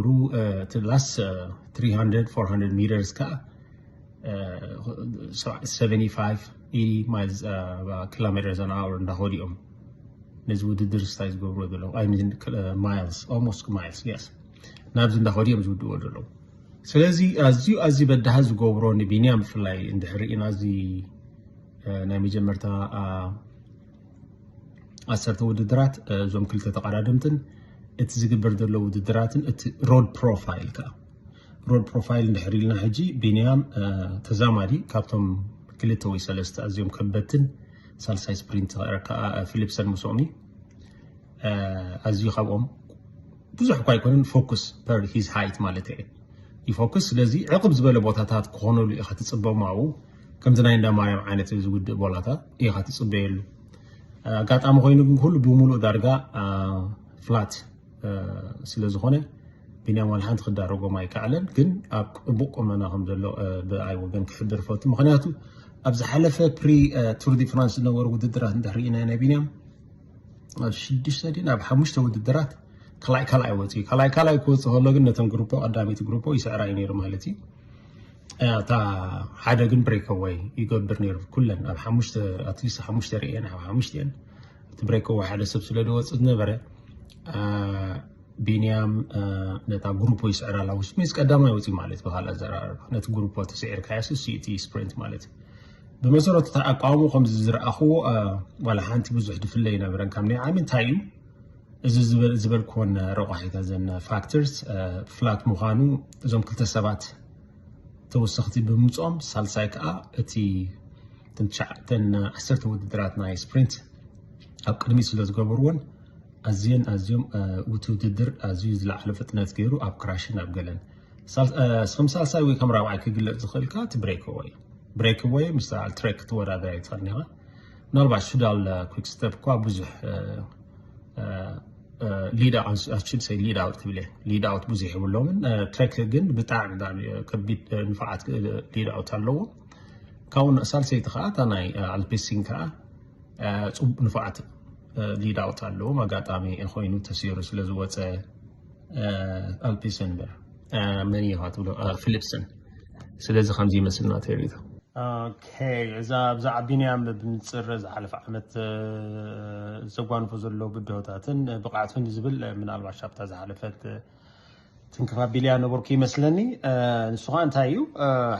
ሩ እቲ last three hundred four hundred meters ከዓ seventy five eighty miles kilometers an hour እንዳኸዱ እዮም። ነዚ ውድድር ስታይ ዝገብርዎ ዘለዉ I mean miles almost miles yes ናብዚ እንዳኸዱ እዮም ዝውድእዎ ዘለዉ። ስለዚ ኣዝዩ ኣዝዩ በዳሂ ዝገብሮ ንቢንያም ብፍላይ እንድሕር ርኢና እዚ ናይ መጀመርታ ዓሰርተ ውድድራት እዞም ክልተ ተቐዳደምትን እቲ ዝግበር ዘሎ ውድድራትን እቲ road profile ከዓ road profile እንድሕር ኢልና ሕጂ ቢንያም ተዛማዲ ካብቶም ክልተ ወይ ሰለስተ ኣዝዮም ከበድትን ሳልሳይ ስፕሪንት ከዓ ፊሊፕሰን ምስኦም እዩ ኣዝዩ ካብኦም ብዙሕ እኳ ኣይኮነን focus per his height ማለት እየ ይፎክስ ስለዚ ዕቕብ ዝበለ ቦታታት ክኾነሉ ኢኻ ትፅበም ኣብኡ ከምዚ ናይ እንዳ ማርያም ዓይነት ዝውድእ ቦላታት ኢኻ ትፅበየሉ ኣጋጣሚ ኮይኑ ግን ኩሉ ብምሉእ ዳርጋ flat ስለዝኾነ ቢንያም ዋላ ሓንቲ ክዳረጎም ኣይከኣለን ግን ኣብ ፅቡቅ ቁመና ከም ዘሎ ብኣይ ወገን ክሕብር ፈቱ ምክንያቱ ኣብ ዝሓለፈ pre Tour de France ዝነበሩ ውድድራት እንድሕር ርኢና ናይ ቢንያም ኣብ ሽዱሽተ ድን ኣብ ሓሙሽተ ውድድራት ካልኣይ ካልኣይ ወፂኡ ካልኣይ ካልኣይ ክወፅእ ከሎ ግን ነተን ግሩፖ ቀዳመይቲ ግሩፖ ይስዕራ እዩ ነይሩ ማለት እዩ እታ ሓደ ግን breakaway ይገብር ነይሩ ኩለን ኣብ ሓሙሽተ ኣትሊስት ሓሙሽተ ርእየን ኣብ ሓሙሽተን እቲ breakaway ሓደ ሰብ ስለ ዝወፅእ ዝነበረ ቢንያም ነታ ግሩፖ ይስዕራ ኣላ ውስጥ ሚስ ቀዳማይ ወፂኡ ማለት ብካልእ ኣዘራርባ ነቲ ግሩፖ ተስዒርካዮ ስሲ እቲ ስፕሪንት ማለት እዩ ብመሰረቱ እቲ ኣቃውሞ ከምዚ ዝረኣኽዎ ዋላ ሓንቲ ብዙሕ ድፍለ ይነበረን ካብ ናይ ዓሚ እንታይ እዩ እዚ ዝበልክዎን ረቋሒታ ዘን factors flat ምዃኑ እዞም ክልተ ሰባት ተወሰኽቲ ብምምፅኦም ሳልሳይ ከዓ እቲ ተን ዓሰርተ ውድድራት ናይ ስፕሪንት ኣብ ቅድሚት ስለ ዝገበርዎን ኣዝየን ኣዝዮም እቲ ውድድር ኣዝዩ ዝለዓለ ፍጥነት ገይሩ ኣብ ክራሽን ኣብ ገለን ከም ሳልሳይ ወይ ከም ራብዓይ ክግለፅ ዝኽእል ከዓ እቲ breakaway breakaway ምስ ትሬክ ክትወዳደር ኣይትኽእል ኢኻ ምናልባት ሹዳል quick step እኳ ብዙሕ lead out I should say lead out ክብል lead out ብዙሕ የብሎምን ትሬክ ግን ብጣዕሚ ከቢድ ንፋዓት lead out ኣለዎ ካብኡ ሳልሰይቲ ከዓ እታ ናይ ኣልፒሲን ከዓ ፅቡቅ ንፋዓት lead out ኣለዎም ኣጋጣሚ ኮይኑ ተሲሩ ስለ ዝወፀ ኣልፒሰን እምበር መን እዩ ትብሎ ፊሊፕሰን ስለዚ ከምዚ ይመስልና ተሪቶ እዛ ብዛዕባ ቢንያም ብምንፅር ዝሓለፈ ዓመት ዘጓንፎ ዘሎ ብድሆታትን ብቕዓቱን ዝብል ምናልባት ሻብታ ዝሓለፈት ትንክፍ ኣቢልያ ነበርኩ ይመስለኒ ንሱ ከዓ እንታይ እዩ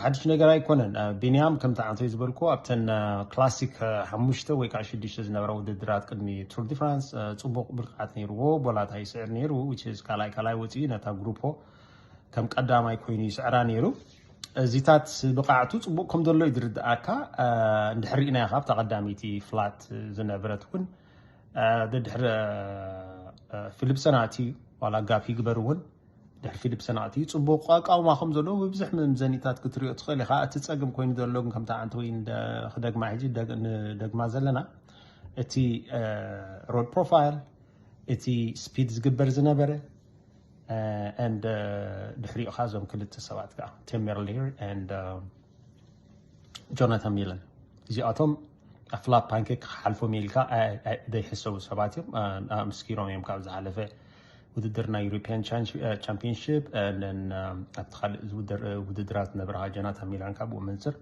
ሓድሽ ነገር ኣይኮነን ቢንያም ከምቲ ዓንቶይ ዝበልኩ ኣብተን ክላሲክ ሓሙሽተ ወይ ከዓ ሽዱሽተ ዝነበረ ውድድራት ቅድሚ ቱር ዲ ፍራንስ ፅቡቅ ብልቃት ነይርዎ ቦላታ ይስዕር ነይሩ ካልኣይ ካልኣይ ወፂኡ ነታ ግሩፖ ከም ቀዳማይ ኮይኑ ይስዕራ ነይሩ እዚታት ብቃዕቱ ፅቡቅ ከም ዘሎ እዩ ዝርድኣካ እንድሕር ርኢናዮ ካብ ተቀዳሚቲ ፍላት ዝነበረት እውን ድድሕሪ ፊሊፕሰን ኣትዩ ዋላ ጋፕ ይግበር እውን ድሕሪ ፊሊፕሰን ኣትዩ ፅቡቅ ኣቃውማ ከም ዘለዎ ብብዙሕ መምዘኒታት ክትሪኦ ትኽእል ኢኻ እቲ ፀገም ኮይኑ ዘሎ ግን ከምታ ዓንቲ ወይ ክደግማ ሕጂ ንደግማ ዘለና እቲ ሮድ ፕሮፋይል እቲ ስፒድ ዝግበር ዝነበረ and ድሕሪኡ ካ እዞም ክልተ ሰባት ከዓ ቴም ሜርሊር and ጆናታን ሚለን እዚኣቶም ኣፍላ ፓንኬክ ክሓልፎም ኢልካ ዘይሕሰቡ ሰባት እዮም ኣምስኪሮም እዮም ካብ ዝሓለፈ ውድድር ናይ ዩሮፒያን ቻምፒንሽፕ ኣብቲ ካልእ ውድድራት ዝነበረ ጆናታን ሚላን ካብ ብኡ መንፅር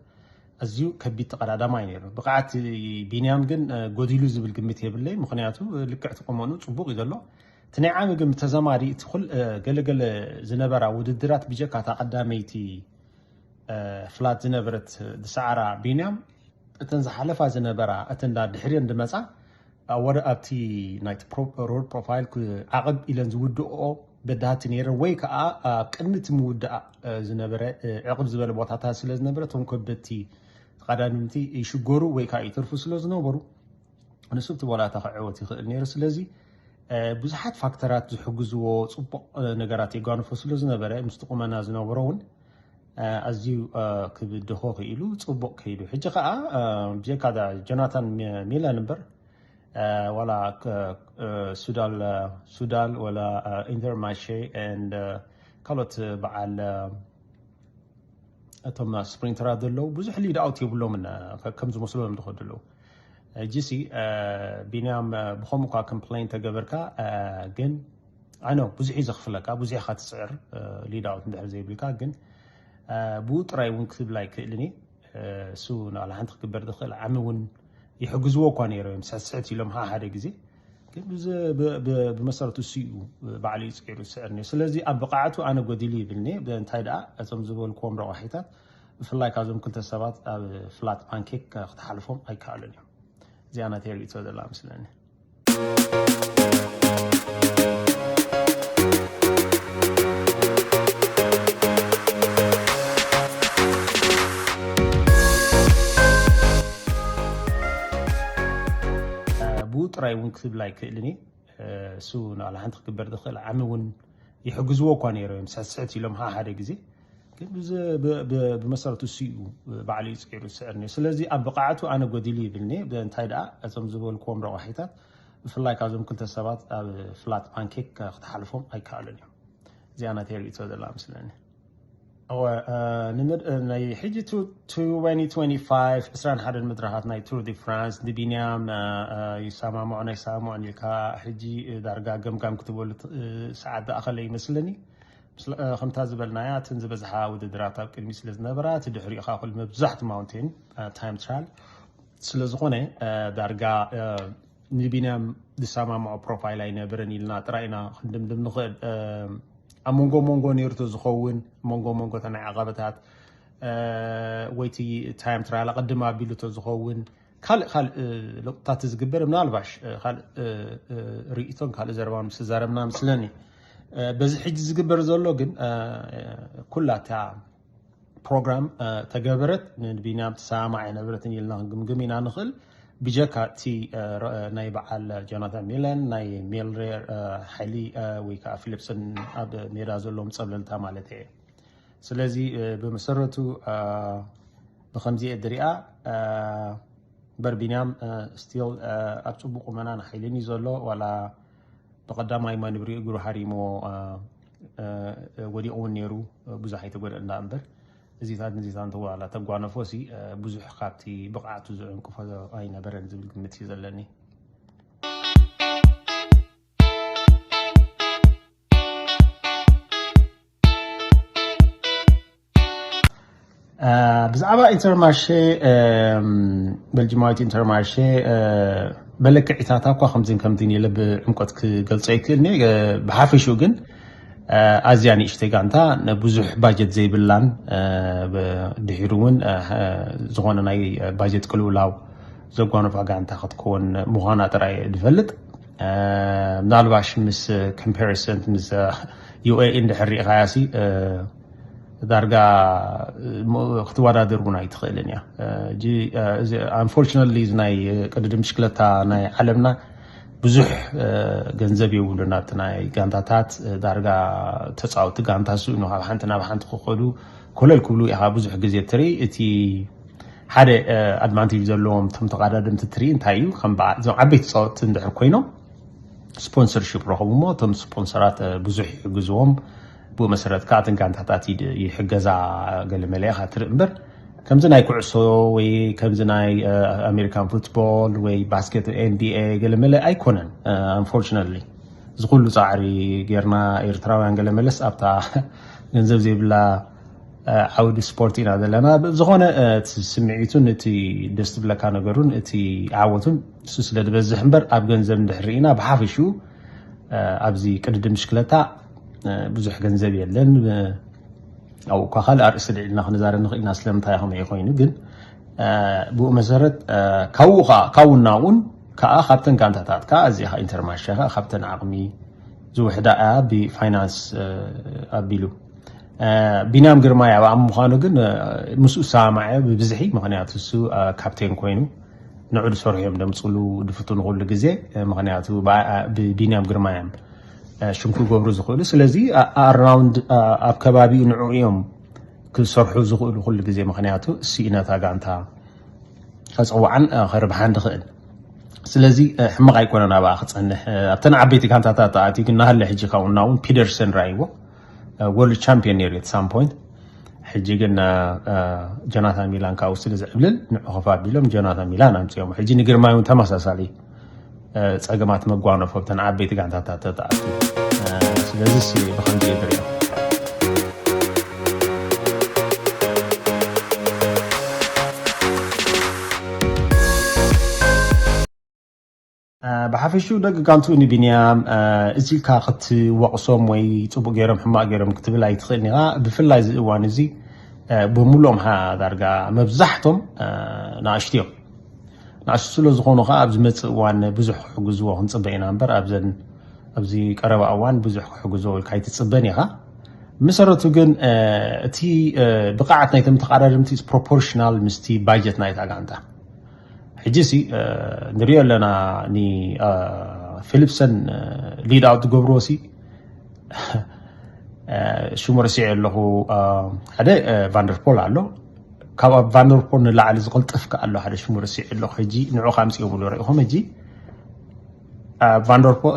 ኣዝዩ ከቢድ ተቐዳዳማይ ነይሩ ብቕዓት ቢንያም ግን ጎዲሉ ዝብል ግምት የብለይ ምክንያቱ ልክዕቲ ቁመኑ ፅቡቅ እዩ ዘሎ እቲ ናይ ዓሚ ግን ብተዘማዲ እቲ ኩል ገለገለ ዝነበራ ውድድራት ብጀካ እታ ቀዳመይቲ ፍላት ዝነበረት ዝሰዓራ ቢንያም እተን ዝሓለፋ ዝነበራ እተን ዳ ድሕሪን ዝመፃ ወደ ኣብቲ ናይቲ ሮድ ፕሮፋይል ዓቕብ ኢለን ዝውድኦ በዳህቲ ነይረ ወይ ከዓ ኣብ ቅድሚ እቲ ምውዳእ ዝነበረ ዕቕብ ዝበለ ቦታታት ስለ ዝነበረ እቶም ከበድቲ ተቐዳድምቲ ይሽገሩ ወይ ከዓ ይተርፉ ስለ ዝነበሩ ንሱ ብቲ ቦላታ ክዕወት ይኽእል ነይሩ ስለዚ ብዙሓት ፋክተራት ዝሕግዝዎ ፅቡቅ ነገራት የጓንፎ ስለ ዝነበረ ምስቲ ቁመና ዝነበሮ እውን ኣዝዩ ክብድሆ ክኢሉ ፅቡቅ ከይዱ ሕጂ ከዓ ብጀካ ጆናታን ሚለን እምበር ዋላ ሱዳል ሱዳል ወላ ኢንተርማሼ ካልኦት በዓል እቶም ስፕሪንተራት ዘለዉ ብዙሕ ሊድ ኣውት የብሎምን ከም ዝመስሎም ዝኸዱ ኣለዉ ሕጂ ሲ ቢንያም ብኸምኡ ኳ ኮምፕሌን ተገበርካ ግን ኣነ ብዙሕ እዩ ዘኽፍለካ፣ ብዙሕ ኢኻ ትፅዕር፣ ሊዳውት እንድሕር ዘይብልካ። ግን ብኡ ጥራይ እውን ክትብል ኣይክእልን እየ። እሱ ንባዕሉ ሓንቲ ክግበር ዝኽእል ዓሚ እውን ይሕግዝዎ እኳ ነይሮ እዮም፣ ስሕትስሕት ኢሎም ሓደ ግዜ። ግን ብመሰረቱ እሱ እዩ ባዕሉ እዩ ፅዒሩ ዝስዕር ነይሩ። ስለዚ ኣብ ብቕዓቱ ኣነ ጎዲሉ ይብል እየ። እንታይ ደኣ፣ እቶም ዝበልክዎም ረቋሒታት፣ ብፍላይ ካብዞም ክልተ ሰባት ኣብ ፍላት ፓንኬክ ክትሓልፎም ኣይከኣሉን እዮም። እዚኣ ናተይ ርእይቶ ዘላ መስለኒ። ብኡ ጥራይ እውን ክትብል ኣይክእልን እየ። እሱ ንባዕሉ ሓንቲ ክግበር ዝኽእል ዓሚ እውን ይሕግዝዎ እኳ ነይሮ እዮም፣ ስሕትስሕት ኢሎም ሓደ ግዜ። ግን ብመሰረቱ እሱ እዩ ባዕሉ እዩ ፅዒሩ ዝስዕር ነይሩ። ስለዚ ኣብ ብቕዓቱ ኣነ ጎዲሉ ይብል እየ። እንታይ ደኣ፣ እቶም ዝበልክዎም ረቋሒታት፣ ብፍላይ ካብዞም ክልተ ሰባት ኣብ ፍላት ፓንኬክ ክትሓልፎም ኣይከኣሉን እዮም። እዚኣ ናተይ ርእይቶ ዘላ መስለኒ። እወ፣ ናይ ሕጂ ዕስራን ሓደን መድረኻት ናይ ቱር ዲ ፍራንስ ንቢንያም ይሰማምዖ ናይ ሰማምዖን ኢልካ፣ ሕጂ ዳርጋ ገምጋም ክትበሉ ሰዓት ዝኣኸለ ይመስለኒ። ከምታ ዝበልናያ፣ እተን ዝበዝሓ ውድድራት ኣብ ቅድሚ ስለ ዝነበራ፣ እቲ ድሕሪኡ ከዓ ኩሉ መብዛሕቲ ማውንቴን ታይም ትራያል ስለ ዝኾነ፣ ዳርጋ ንቢንያም ዝሰማምዖ ፕሮፋይል ኣይነበረን ኢልና ጥራይ ኢና ክንድምድም ንኽእል። ኣብ መንጎ መንጎ ነይሩ ተዝኸውን፣ መንጎ መንጎ እተን ናይ ዓቐበታት፣ ወይቲ ታይም ትራያል ኣቐድም ኣቢሉ ተዝኸውን፣ ካልእ ካልእ ለውጥታት ዝግበር፣ ምናልባሽ ካልእ ርእይቶን ካልእ ዘረባን ምስ ተዛረብና ምስለኒ። በዚ ሕጂ ዝግበር ዘሎ ግን ኩላታ ፕሮግራም ተገበረት፣ ንቢንያም ትሰማማዕ ኣይነበረትን ኢልና ክንግምግም ኢና ንኽእል። ብጀካ እቲ ናይ በዓል ጆናታን ሚለን ናይ ሜልሬር ሓይሊ ወይ ከዓ ፊሊፕስን ኣብ ሜዳ ዘለዎም ፀብለልታ ማለት እየ። ስለዚ ብመሰረቱ ብከምዚ እየ ድሪኣ። እምበር ቢንያም ስቲል ኣብ ፅቡቅ ቁመናን ሓይልን እዩ ዘሎ። ዋላ ብቀዳማይ ማንብሪ እግሩ ሃሪሞ ወዲቑ እውን ነይሩ፣ ብዙሕ ኣይተጎድአ እንዳ እምበር። እዚታት ንዚታት እንተዋላ ተጓነፎ ሲ ብዙሕ ካብቲ ብቕዓቱ ዝዕንቅፎ ኣይነበረን ዝብል ግምት እዩ ዘለኒ። ብዛዕባ ኢንተርማርሼ፣ በልጅማዊት ኢንተርማርሼ፣ በለክዒታታ እኳ ከምዚን ከምዚን ኢለ ብዕምቆት ክገልጾ ይክእል እየ። ብሓፈሽኡ ግን ኣዝያ ንእሽተይ ጋንታ፣ ብዙሕ ባጀት ዘይብላን፣ ድሒሩ እውን ዝኾነ ናይ ባጀት ቅልውላው ዘጓነፋ ጋንታ ክትከውን ምዃና ጥራይ ዝፈልጥ። ምናልባሽ ምስ ኮምፓሪሰን ምስ ዩኤኢ እንድሕር ሪኢኻያ ሲ ዳርጋ ክትወዳደር እውን ኣይትኽእልን እያ። እዚ ኣንፎርቹነትሊ እዚ ናይ ቅድድም ብሽክለታ ናይ ዓለምና ብዙሕ ገንዘብ የብሉን። ኣብቲ ናይ ጋንታታት ዳርጋ ተፃወቲ ጋንታ ስእኑ ካብ ሓንቲ ናብ ሓንቲ ክኸዱ ኮለል ክብሉ ኢኻ ብዙሕ ግዜ ትርኢ። እቲ ሓደ ኣድቫንቴጅ ዘለዎም እቶም ተቐዳደምቲ ትርኢ እንታይ እዩ፣ ከም በዓ- እዞም ዓበይቲ ተፃወትቲ እንድሕር ኮይኖም ስፖንሰርሺፕ ረኸቡ እሞ እቶም ስፖንሰራት ብዙሕ ይሕግዝዎም። ብኡ መሰረት ከዓ እተን ጋንታታት ይድ- ይሕገዛ። ገለ መለ ኢኻ ትርኢ እምበር ከምዚ ናይ ኩዕሶ ወይ ከምዚ ናይ ኣሜሪካን ፉትቦል ወይ ባስኬት ኤንቢኤ ገለ መለ ኣይኮነን። ኣንፎርቹነትሊ እዚ ኩሉ ፃዕሪ ጌርና ኤርትራውያን ገለ መለስ ኣብታ ገንዘብ ዘይብላ ዓውዲ ስፖርት ኢና ዘለና። ዝኾነ እቲ ስምዒቱን እቲ ደስ ዝብለካ ነገሩን እቲ ዓወቱን እሱ ስለ ዝበዝሕ እምበር ኣብ ገንዘብ እንድሕር ርኢና ብሓፈሽኡ ኣብዚ ቅድድም ብሽክለታ ብዙሕ ገንዘብ የለን። ኣብኡ እኳ ካልእ ኣርእስቲ ልዒልና ክንዛረብ ንኽእል ኢና ስለምንታይ ከምኡ ኮይኑ። ግን ብኡ መሰረት ካብኡ ከዓ ካብኡ ናብኡን ከዓ ካብተን ጋንታታት ከዓ ኣዚኻ ኢንተርማርሻ ከዓ ካብተን ዓቕሚ ዝውሕዳ እያ ብፋይናንስ ኣቢሉ። ቢንያም ግርማይ ኣብ ምዃኑ ግን ምስኡ ዝሰማማዐ ብብዝሒ፣ ምኽንያቱ እሱ ካፕቴን ኮይኑ ንዑ ዝሰርሑ እዮም ደምፅሉ ድፍትኑ ኩሉ ግዜ። ምኽንያቱ ብቢንያም ግርማይ እዮም ሽም ክገብሩ ዝኽእሉ። ስለዚ ኣራውንድ ኣብ ከባቢኡ ንዑ እዮም ክሰርሑ ዝኽእሉ ኩሉ ግዜ፣ ምኽንያቱ እሱ እዩ ነታ ጋንታ ከፅዋዕን ከርብሓን ዝኽእል። ስለዚ ሕመቕ ኣይኮነን ኣብኣ ክፀንሕ። ኣብተን ዓበይቲ ጋንታታት ኣትዩ ግን ናሃለ ሕጂ ካብኡ ናውን ፒደርሰን ራይዎ ወርልድ ቻምፒዮን ነይሩ at some point። ሕጂ ግን ጆናታን ሚላን ካብኡ ስለ ዝዕብልል ንዑ ከፍ ኣቢሎም ጆናታን ሚላን ኣምፅኦም። ሕጂ ንግርማይ እውን ተመሳሳሊ ፀገማት መጓነፎ ኣብተን ዓበይቲ ጋንታታት ተተኣትዩ ስለዚ ሲ ብኸምዚ እየ ዝሪኦ። ብሓፈሽኡ ደቂ ጋንቱ ንቢንያም እዚ ኢልካ ክትወቕሶም ወይ ፅቡቅ ገይሮም ሕማቅ ገይሮም ክትብል ኣይትኽእልን ኢኻ። ብፍላይ እዚ እዋን እዚ ብምሉኦም ዳርጋ መብዛሕቶም ንኣሽቱ እዮም። ንኣሽቱ ስለ ዝኾኑ ከዓ ኣብ ዝመፅእ እዋን ብዙሕ ክሕግዝዎ ክንፅበ ኢና እምበር ኣብዘን ኣብዚ ቀረባ እዋን ብዙሕ ክሕግዝዎ ኢልካ ኣይትፅበን ኢኻ። ብመሰረቱ ግን እቲ ብቕዓት ናይቶም ተቐዳደምቲ ፕሮፖርሽናል ምስቲ ባጀት ናይታ ጋንታ። ሕጂ ሲ ንሪኦ ኣለና። ፊሊፕሰን ሊድ ኣውት ዝገብርዎ ሲ ሽሙ ረሲዐ ኣለኹ። ሓደ ቫንደርፖል ኣሎ፣ ካብ ቫንደርፖል ንላዕሊ ዝቕልጥፍ ከ ኣሎ ሓደ ሽሙ ረሲዐ ኣለኹ። ሕጂ ንዑ ካምፅኦም ኣሎ ርኢኹም። ሕጂ ቫንደርፖል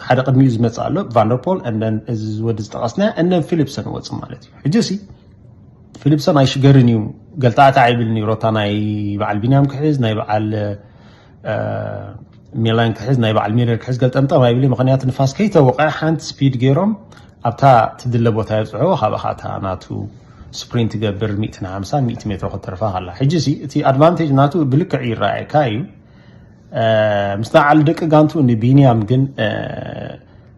ሓደ ቅድሚኡ ዝመፅእ ኣሎ ቫንደርፖል፣ እነን እዚ ወዲ ዝጠቐስና እነን ፊሊፕሰን ወፅእ ማለት እዩ። ሕጂ ሲ ፊሊፕሰን ኣይሽገርን እዩ። ገልጣዕታ ኣይብልን እዩ። ሮታ ናይ በዓል ቢንያም ክሕዝ ናይ በዓል ሚላን ክሕዝ ናይ በዓል ሚለር ክሕዝ ገልጠምጠም ኣይብል። ምክንያቱ ንፋስ ከይተወቀ ሓንቲ ስፒድ ገይሮም ኣብታ ትድለ ቦታ የብፅሕዎ። ካብ ኣኻታ ናቱ ስፕሪንት ትገብር ሚእትን ሓምሳን ሚእቲ ሜትሮ ከተርፋ ከላ። ሕጂ ሲ እቲ ኣድቫንቴጅ ናቱ ብልክዕ ይረኣየካ እዩ። ምስ በዓል ደቂ ጋንቱ ንቢንያም ግን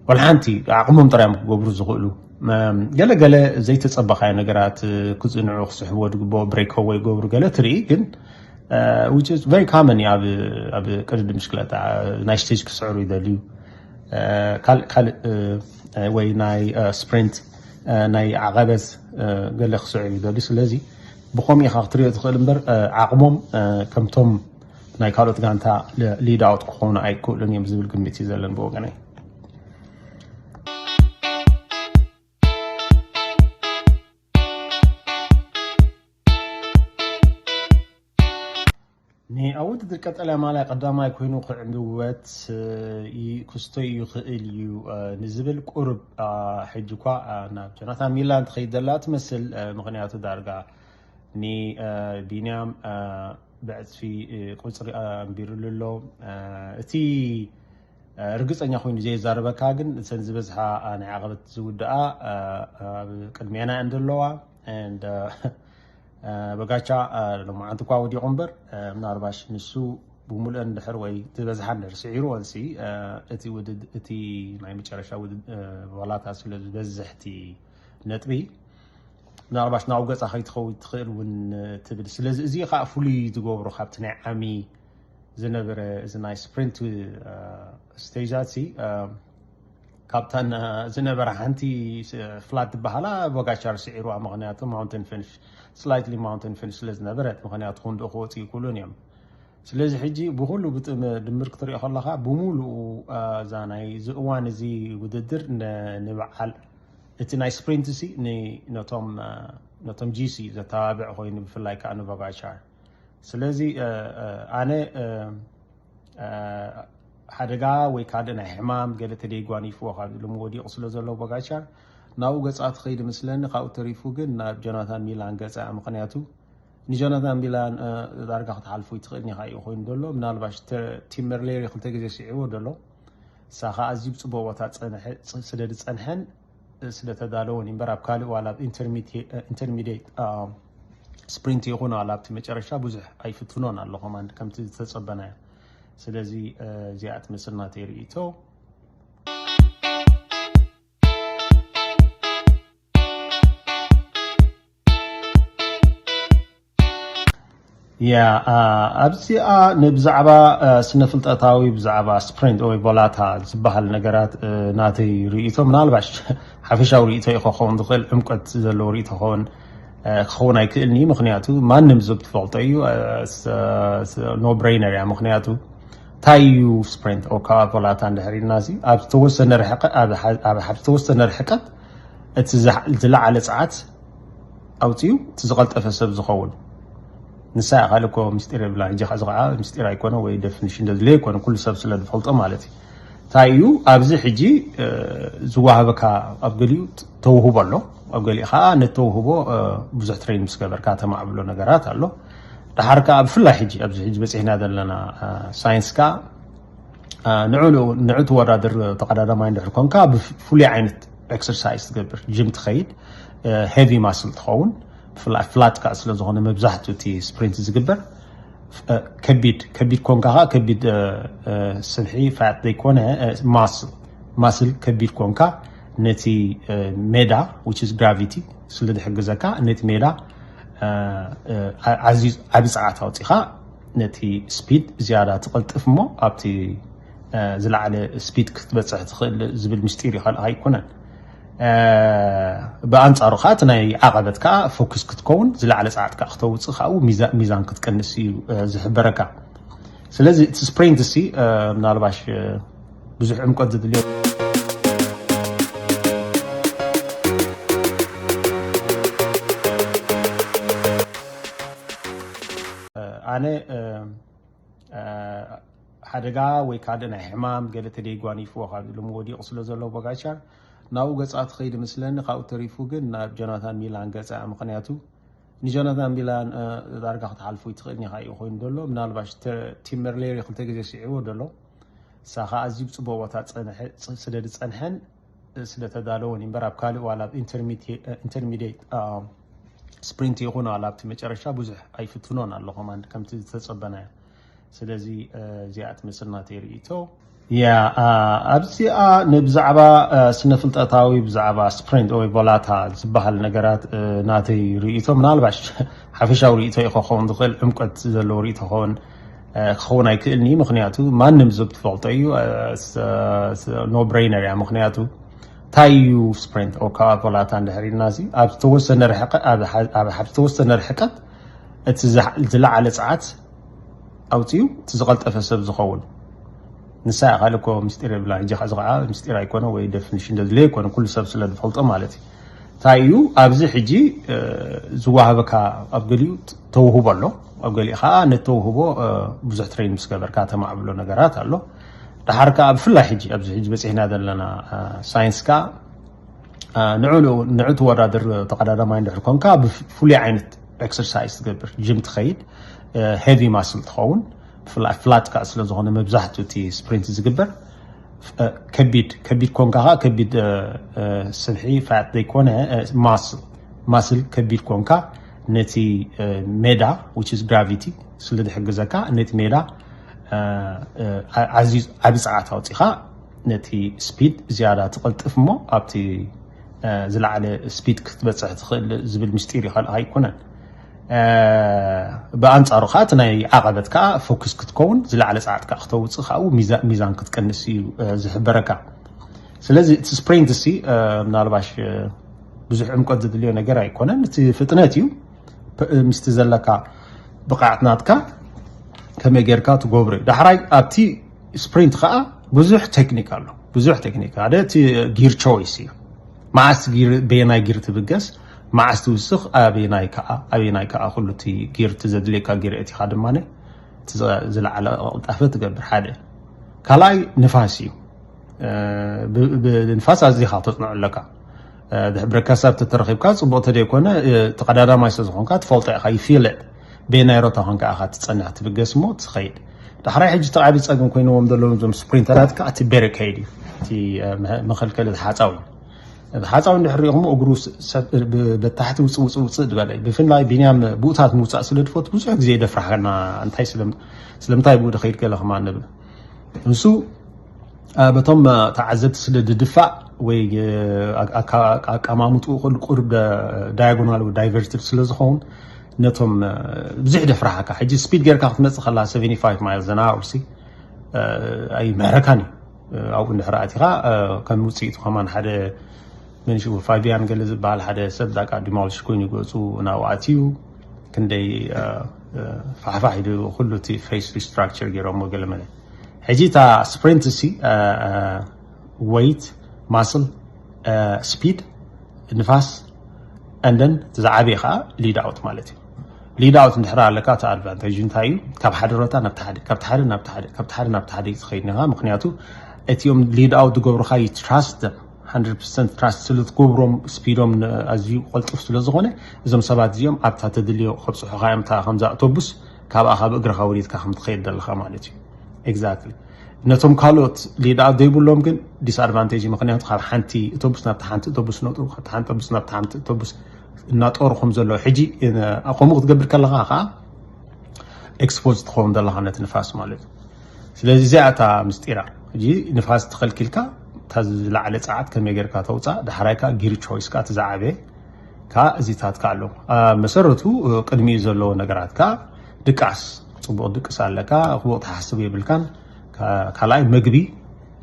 ወላ ሓንቲ ዓቕሞም ጥራዮም ክገብሩ ዝኽእሉ። ገለ ገለ ዘይተጸበኻዮ ነገራት ክጽንዑ ክስሕብዎ ዝግብኦ ብሬክ ወይ ገብሩ ገለ ትርኢ። ግን which is very common ኣብ ቅድድም ብሽክለታ። ናይ ስቴጅ ክስዕሩ ይደልዩ፣ ካልእ ካልእ ወይ ናይ ስፕሪንት ናይ ዓቐበት ገለ ክስዕሩ ይደልዩ። ስለዚ ብኸምኡ ኢኻ ክትሪኦ ትኽእል እምበር ዓቕሞም ከምቶም ናይ ካልኦት ጋንታ ሊድ ኣውት ክኾኑ ኣይክእሉን እዮም ዝብል ግምት እዩ ዘለኒ ብወገነይ። ንኣብ ውድድር ቀጠልያ ማልያ ቀዳማይ ኮይኑ ክዕወት ክስቶ ይኽእል እዩ ንዝብል ቁሩብ ሕጂ እኳ ናብ ጆናታን ሚላን ትኸይድ ዘላ ትመስል። ምኽንያቱ ዳርጋ ንቢንያም ብዕፅፊ ቁፅሪ ኣንቢሩሉ ኣሎ። እቲ ርግፀኛ ኮይኑ ዘየዛረበካ ግን እተን ዝበዝሓ ናይ ዓቐበት ዝውድኣ ኣብ ቅድሜና እየን ዘለዋ። በጋቻ ሎማዓንቲ እኳ ወዲቑ እምበር ምናልባሽ ንሱ ብምሉአን ድሕር ወይ ዝበዝሓ እንድሕር ስዒርወንሲ እቲ ውድድ እቲ ናይ መጨረሻ ቫላታ ስለ ዝበዝሕ እቲ ነጥቢ ምናልባሽ ናብኡ ገፃ ከይትኸውን ትኽእል እውን ትብል። ስለዚ እዚ ከዓ ፍሉይ ዝገብሮ ካብቲ ናይ ዓሚ ዝነበረ እዚ ናይ ስፕሪንት ስቴጃት ሲ ካብተን ዝነበረ ሓንቲ ፍላት ዝበሃላ ቦጋቻር ስዒርዋ። ምክንያቱ ማውንቴን ፊኒሽ ስላይትሊ ማውንቴን ፊኒሽ ስለ ዝነበረት ምክንያቱ ክንድኡ ክወፁ ይክእሉን እዮም። ስለዚ ሕጂ ብኩሉ ብጥም ድምር ክትሪኦ ከለካ ብምሉኡ እዛ ናይ እዚ እዋን እዚ ውድድር ንበዓል እቲ ናይ ስፕሪንት ሲ ነቶም ጂሲ ዘተባብዕ ኮይኑ ብፍላይ ከዓ ንቦጋቻር። ስለዚ ኣነ ሓደጋ ወይ ካልእ ናይ ሕማም ገለ ተደይጓኒፍዎ ካብ ልሚ ወዲቑ ስለ ዘሎ ቦጋቻር ናብኡ ገፃ ትኸይድ ምስለኒ። ካብኡ ተሪፉ ግን ናብ ጆናታን ሚላን ገፃ። ምክንያቱ ንጆናታን ሚላን ዳርጋ ክትሓልፎ ይትኽእል ኢኻ እዩ ኮይኑ ዘሎ። ምናልባሽ ቲም መርሌሪ ክልተ ግዜ ስዒዎ ዘሎ እሳ ከዓ ኣዝዩ ብፅቡቅ ቦታ ስለ ዝፀንሐን ስለ ተዳለወን እምበር ኣብ ካልእ ዋላ ኣብ ኢንተርሚዲየት ስፕሪንት ይኹን ዋላ ኣብቲ መጨረሻ ብዙሕ ኣይፍትኖን ኣሎ ኮማንድ ከምቲ ዝተፀበናዮ። ስለዚ እዚኣ ትመስል ናተይ ርእይቶ። ያ ኣብዚኣ ንብዛዕባ ስነ ፍልጠታዊ ብዛዕባ ስፕሪንት ወይ ቮላታ ዝበሃል ነገራት ናተይ ርእይቶ ምናልባሽ ሓፈሻዊ ርእይቶ እዩ ክኸውን ዝኽእል ዕምቀት ዘለዎ ርእይቶ ክኸውን ክኸውን ኣይክእልን እዩ። ምክንያቱ ማንም ዝብ ትፈልጦ እዩ። ኖ ብሬነር እያ። ምክንያቱ እንታይ እዩ ስፕሪንት ካብ ቮላታ እንድሕር ኢልና ሲ ኣብ ዝተወሰነ ርሕቀት ኣብ ዝተወሰነ ርሕቀት እቲ ዝለዓለ ፀዓት ኣውፅኡ እቲ ዝቐልጠፈ ሰብ ዝኸውን ንሳ እያ። ካልእ እኮ ምስጢር የብላን። ሕጂ እዚ ከዓ ምስጢር ኣይኮነ ወይ ደፊኒሽን እንደድልዮ ኣይኮነ ኩሉ ሰብ ስለ ዝፈልጦ ማለት እዩ። እንታይ እዩ ኣብዚ ሕጂ ዝዋሃበካ ኣብ ገሊኡ ተውህቦ ኣሎ፣ ኣብ ገሊኡ ከዓ ነተውህቦ ብዙሕ ትሬን ምስ ገበርካ ተማዕብሎ ነገራት ኣሎ። ድሓር ከዓ ብፍላይ ሕጂ ኣብዚ ሕጂ በፂሕና ዘለና ሳይንስ ከዓ ንዑ ትወዳደር ተቐዳዳማይ እንድሕር ኮንካ ብፍሉይ ዓይነት exercise ትገብር፣ ጅም ትኸይድ፣ heavy muscle ትኸውን፣ ብፍላይ flat ከዓ ስለ ዝኾነ መብዛሕትኡ እቲ sprint ዝግበር ከቢድ ከቢድ ኮንካ ከዓ ከቢድ ስብሒ fat ዘይኮነ muscle muscle ከቢድ ኮንካ ነቲ ሜዳ which is gravity ስለ ዝሕግዘካ ነቲ ሜዳ ዓቢ ፃዓት ኣውፂኻ ነቲ speed ዝያዳ ትቐልጥፍ እሞ ኣብቲ ዝለዓለ speed ክትበፅሕ ትኽእል ዝብል ምስጢር ይኸልእ ኣይኮነን። ብኣንፃሩ ከዓ እቲ ናይ ዓቐበት ከዓ focus ክትከውን ዝለዓለ ፃዕት ከዓ ክተውፅእ ከዓ ሚዛን ክትቀንስ እዩ ዝሕበረካ። ስለዚ እቲ sprint ሲ ምናልባሽ ብዙሕ ዕምቆት ዝድልዮ ኣነ ሓደጋ ወይ ካልእ ናይ ሕማም ገለ ተደይጓኒፍዎ ካብ ኢሎም ወዲቑ ስለ ዘሎ ቦጋቻር ናብኡ ገፃ ትኸይድ ምስለኒ። ካብኡ ተሪፉ ግን ናብ ጆናታን ሚላን ገፃ። ምክንያቱ ንጆናታን ሚላን ዳርጋ ክትሓልፉ ይትኽእል ኒኻ እዩ ኮይኑ ዘሎ። ምናልባሽ ቲመር ሌሪ ክልተ ግዜ ስዒዎ ዘሎ እሳ ከዓ ኣዝዩ ብፅቡቅ ቦታ ስለ ዝፀንሐን ስለ ተዳለወን እምበር ኣብ ካልእ ዋላ ኣብ intermediate sprint ይኹን ዋላ ኣብቲ መጨረሻ ብዙሕ ኣይፍትኖን ኣሎ ከማን ከምቲ ዝተፀበናዮ። ስለዚ እዚኣ ትመስል ናተይ ርእይቶ። ያ ኣብዚኣ ንብዛዕባ ስነ ፍልጠታዊ ብዛዕባ sprint ወይ ቮላታ ዝበሃል ነገራት ናተይ ርእይቶ ምናልባሽ ሓፈሻዊ ርእይቶ እዩ ክኸውን ዝኽእል ዕምቀት ዘለዎ ርእይቶ ክኸውን ክኸውን ኣይክእልኒ። ምክንያቱ ማንም ዝብ ትፈልጦ እዩ። No brainer እያ። ምክንያቱ እንታይ እዩ sprint ወይ ከዓ ቮላታ እንድሕር ኢልና ሲ ኣብ ዝተወሰነ ርሕቀት ኣብ ዝተወሰነ ርሕቀት እቲ ዝለዓለ ፀዓት ኣውፅኡ እቲ ዝቐልጠፈ ሰብ ዝኸውን ንሳ እያ። ካልእ እኮ ምስጢር የብላ። ሕጂ እዚ ከዓ ምስጢር ኣይኮነ ወይ definition ዘድልዮ ኣይኮነ ኩሉ ሰብ ስለ ዝፈልጦ ማለት እዩ። እንታይ እዩ ኣብዚ ሕጂ ዝዋሃበካ ኣብ ገሊኡ ተውህቦ ኣሎ፣ ኣብ ገሊኡ ከዓ ነቲ ተውህቦ ብዙሕ train ምስ ገበርካ ተማዕብሎ ነገራት ኣሎ። ደሓር ከዓ ብፍላይ ሕጂ ኣብዚ ሕጂ በፂሕና ዘለና ሳይንስ ከዓ ንዑ ትወዳደር ተቐዳዳማይ እንድሕር ኮንካ ብፍሉይ ዓይነት exercise ትገብር፣ ጅም ትኸይድ፣ heavy muscle ትኸውን፣ ብፍላይ flat ከዓ ስለ ዝኾነ መብዛሕትኡ እቲ sprint ዝግበር ከቢድ ከቢድ ኮንካ ከዓ ከቢድ ስብሒ fat ዘይኮነ muscle muscle ከቢድ ኮንካ ነቲ ሜዳ which is gravity ስለ ዝሕግዘካ ነቲ ሜዳ ዓቢ ፃዓት ኣውፂኻ ነቲ speed ዝያዳ ትቐልጥፍ እሞ ኣብቲ ዝለዓለ speed ክትበፅሕ ትኽእል ዝብል ምስጢር ይኸልእ ኣይኮነን። ብኣንፃሩ ከዓ እቲ ናይ ዓቐበት ከዓ focus ክትከውን ዝለዓለ ፃዓት ከዓ ክተውፅእ ከዓ ሚዛን ክትቀንስ እዩ ዝሕበረካ። ስለዚ እቲ sprint ሲ ምናልባሽ ብዙሕ ዕምቆት ዝድልዮ ነገር ኣይኮነን። እቲ ፍጥነት እዩ ምስቲ ዘለካ ብቕዓት ናትካ ከመይ ጌርካ ትገብሮ እዩ። ዳሕራይ ኣብቲ sprint ከዓ ብዙሕ ቴክኒክ ኣሎ። ብዙሕ ቴክኒክ ሓደ እቲ gear choice እዩ። መዓስ ጊር በየናይ ጊር ትብገስ፣ መዓስ ትውስኽ፣ ኣበየናይ ከዓ ኣበየናይ ከዓ ኩሉ እቲ ጊር እቲ ዘድልየካ ጊር እቲኻ ድማ እቲ ዝለዓለ ቅልጣፈ ትገብር ሓደ። ካልኣይ ንፋስ እዩ። ብንፋስ ኣዚኻ ተፅንዑ ኣለካ። ድሕብረካ ሰብ ተተረኺብካ ፅቡቅ ተደይኮነ ተቐዳዳማይ ስለ ዝኾንካ ትፈልጦ ኢኻ ይፊል በየናይ ሮታ ኮንካ ኢኻ ትፀንሕ ትብገስ እሞ ትኸይድ። ዳሕራይ ሕጂ ተዓቢ ፀገም ኮይንዎም ዘለዉ እዞም ስፕሪንተራት ከዓ እቲ ቤሪኬድ እዩ። እቲ መኸልከሊ ሓፃዊ ሓፃዊ እንድሕር ሪኢኹም እግሩ በታሕቲ ውፅእ ውፅእ ውፅእ ዝበለ ብፍላይ ቢንያም ብኡታት ምውፃእ ስለ ድፈት ብዙሕ ግዜ ይደፍራሕና እንታይ ስለምንታይ ብኡ ድኸይድ ገለ ከማ ንብል ንሱ በቶም ተዓዘብቲ ስለ ድድፋእ ወይ ኣቀማምጡ ቁርብ ዳያጎናል ዳይቨርትድ ስለ ዝኸውን ነቶም ብዙሕ ደፍራሓካ ሕጂ ስፒድ ጌርካ ክትመፅእ ከላ ሰቨንቲ ፋይቭ ማይልስ ኣን ኣወር ሲ ኣይምህረካን እዩ። ኣብኡ እንድሕር ኣቲኻ ከም ውፅኢቱ ከማን ሓደ መንሽኡ ፋቢያን ገለ ዝበሃል ሓደ ሰብ ዳቃ ዲማልሽ ኮይኑ ገፁ ናብኡ ኣትዩ ክንደይ ፋሕፋሕ ኢሉ ኩሉ እቲ ፌስ ሪስትራክቸር ገይሮሞ ገለ መለ ሕጂ እታ ስፕሪንት ሲ ወይት ማስል ስፒድ ንፋስ and then ዝዓበየ ከዓ ሊድ ኣውት ማለት እዩ። ሊድ ኣውት እንድሕር ኣለካ እቲ ኣድቫንቴጅ እንታይ እዩ? ካብ ሓደ ሮታ ናብቲ ሓደ ካብቲ ሓደ ናብቲ ሓደ ካብቲ ሓደ ናብቲ ሓደ እዩ ትኸይድ ኢኻ። ምክንያቱ እቲኦም ሊድ ኣውት ዝገብሩኻ you trust them hundred percent trust ስለ ትገብሮም ስፒዶም ኣዝዩ ቀልጡፍ ስለ ዝኾነ እዞም ሰባት እዚኦም ኣብታ ተድልዮ ከብፅሑኻ እዮም እታ ከምዛ ኣውቶቡስ ካብኣ ካብ እግርኻ ወሪድካ ከም ትኸይድ ዘለኻ ማለት እዩ። ኤግዛክትሊ ነቶም ካልኦት ሊዳ ዘይብሎም ግን disadvantage እዩ። ምክንያቱ ካብ ሓንቲ ኦቶቡስ ናብቲ ሓንቲ ኦቶቡስ ነጥሩ፣ ካብቲ ሓንቲ ኦቶቡስ ናብቲ ሓንቲ ኦቶቡስ እናጠሩ ከም ዘለዉ ሕጂ፣ እ፣ ከምኡ ክትገብር ከለኻ ከዓ expose ትኸውን ዘለኻ ነቲ ንፋስ ማለት እዩ። ስለዚ እዚኣ እታ ምስጢራ። ሕጂ ንፋስ ተኸልኪልካ እታ ዝለዓለ ጸዓት ከመይ ጌርካ ተውጻእ፣ ዳሕራይ ከዓ gear choice ከዓ እቲ ዝዓበየ ከዓ እዚታት ከዓ ኣሎ። ኣብ መሰረቱ ቅድሚኡ ዘለዎ ነገራት ከዓ ድቃስ፣ ጽቡቕ ድቅስ ኣለካ፣ ክቡቕ ተሓስብ የብልካን። ካ-፣ ካልኣይ ምግቢ፣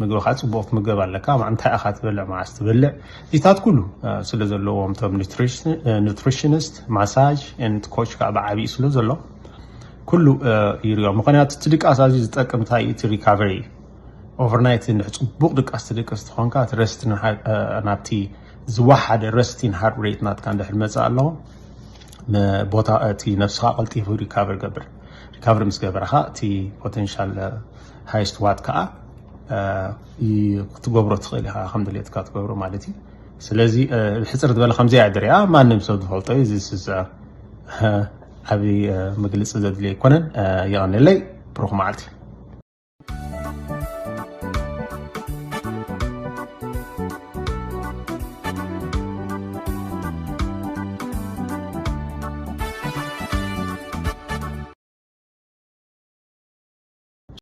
ምግቢ ከዓ ጽቡቕ ክትምገብ ኣለካ። ማ-፣ እንታይ ኢኻ ትበልዕ፣ መዓስ ትበልዕ፣ እዚታት ኩሉ፣ እ፣ ስለ ዘለዎም እቶም ኑትሪሽን-፣ እ፣ nutritionist፣ massage and coach ከዓ ብዓብዩ ስለ ዘሎ ኩሉ፣ እ፣ ይሪኦ። ምኽንያቱ እቲ ድቃስ ኣዝዩ ዝጠቅም እንታይ እዩ፣ እቲ recovery። Overnight እንድሕር ጽቡቕ ድቃስ ትድቅስ ትኾንካ፣ እቲ rest ንሃ-፣ እ፣ ናብቲ ዝወሓደ resting heart rate ናትካ እንድሕር መጽእ ኣለዎ፣ ም-፣ ቦታ እቲ ነብስኻ ቀልጢፉ recover ገብር። Recover ምስ ገበረኻ እቲ potential፣ እ፣ highest watt ከዓ፣ እ፣ ይ-፣ ክትገብሮ ትኽእል ኢኻ፣ ከም ድሌትካ ትገብሮ ማለት እዩ። ስለዚ፣ እ፣ ብሕጽር ዝበለ ከምዚ እያ ድሪያ፣ ማንም ሰብ ዝፈልጦ እዩ። እዚ ስዛ፣ እ፣ ዓብዪ፣ እ፣ ምግልጺ ዘድልዮ ኣይኮነን። እ፣ የቐንየለይ፣ ብሩኽ መዓልቲ።